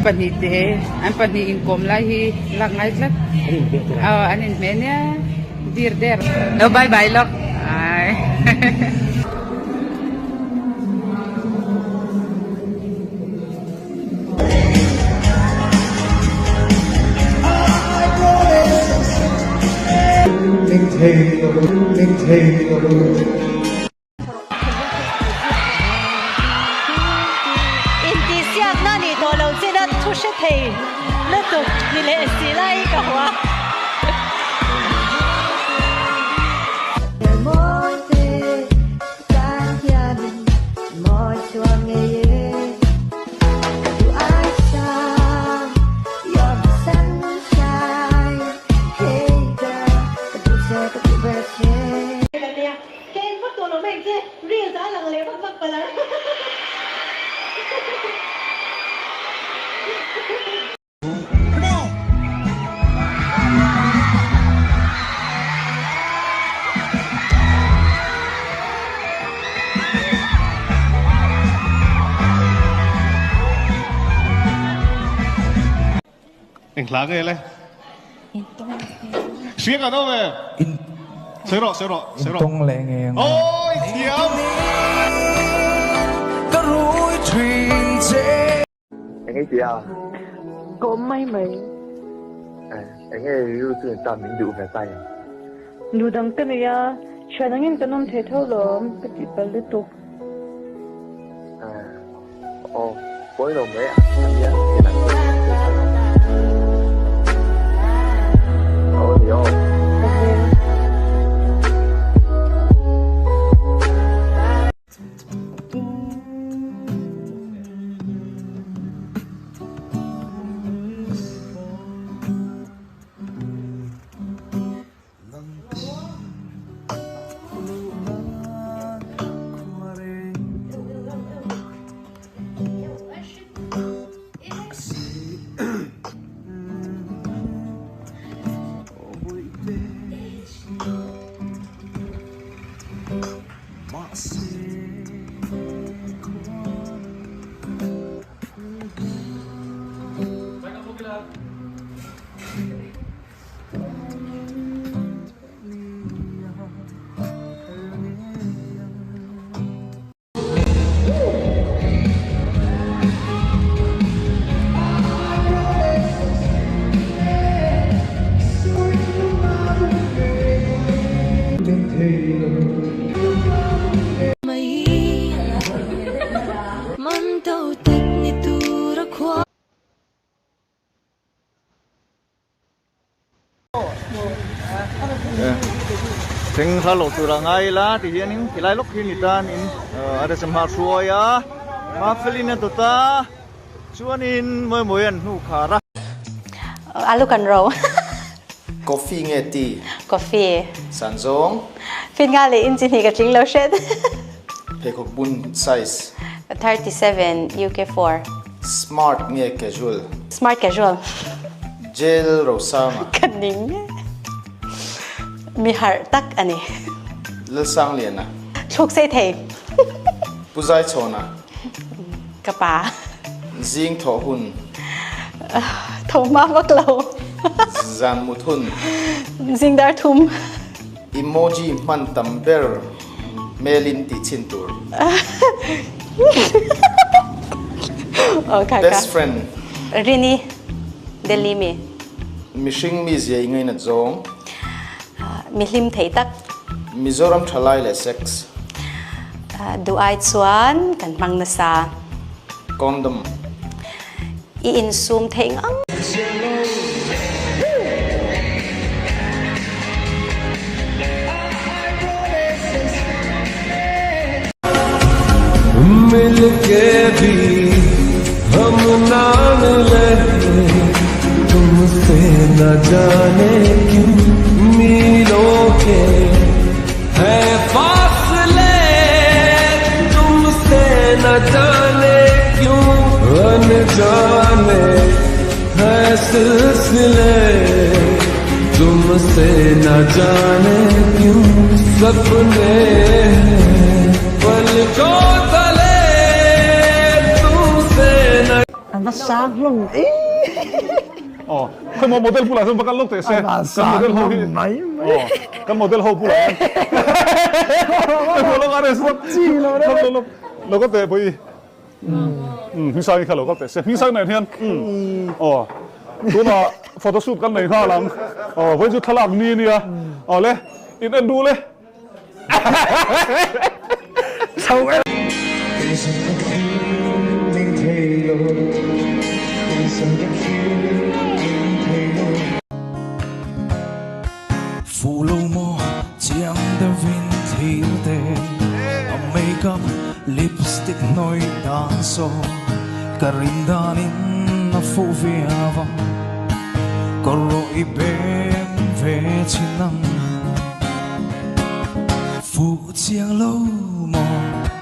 An pahnih te an pahnih inkawm lai hi lak ngai tlat. Aw an inhmeh nia dir der. Lo bye bye lawk. Ai. Intihsiakna nih tawh lo chin a thu hre thei lutuk ni leh si lai ka hua. Eng hla nge le? Hria kan awm em? Sawi rawh, sawi rawh, sawi rawh. Intawng leh nge ang. Awi thiam! Ka rui thin che. Eng nge tia? Ka awm mai mai. Eng nge rilru chu in tan min duh ve ta em? Duh dang ka nei a, thian angin kan awm thei tho lawm ka tih palh lutuk. Aw, pawi lo mai a, a nia, thian ang in kan awm thei tho lawm. Aw ni aw. Ka veng. Thleng hla loh tur a ngai ila ti hianin ti lai lawk hi ni tan in a resem hma hruai a Mafeli-in a dawt a chuanin Mawimawi an hnu khar a. Alu kan ro. Coffee nge tea? Coffee. Sanzawng. Fit nga leh inchi hnih ka tling lo hret. Pheikhawk bun size. 37 UK 4. Smart nge casual? Smart casual. Jail Rosanga. Ka ning e. Mi harh tak a ni. Lalsangliana. Thluk sei thei. Pu Zaichhawna. Ka pa. Zing thawh hun. Tho hma vak lo. Zan mut hun. Zing dar thum. Emoji hman tam ber hmelin tih chhin tur. Best friend. Rini, Delhi mi. Mihring mi zia i ngainat zawng. Mi hlim thei tak. Mizoram thalai leh sex. Duh ai chuan kan hmang nasa. Condom. I insum theih ngang. va sang hlawm e. Aw, khawi maw model bulah chuan va kal lawk teh se. Kan model ho hi. Mai mai. Aw, kan model ho bulah hian. Khawi lawk RS lawk. Chi lo reuh. Lawk lawk lo ka teh pawh i. Umm, Hmingsang i kha lo kal teh se. Hmingsang nen hian. Aw, tunah photo shoot kan nei nghal ang. Aw, vawiin chu thlalak ni a nia. Aw le, in en duh le. Fuh lo maw chiang deuhin thil te a makeup lipstick hnawih dan saw ka rin danin a fuh viau ang kawr rawh i beng ve chin ang. Fuh chiang lo maw?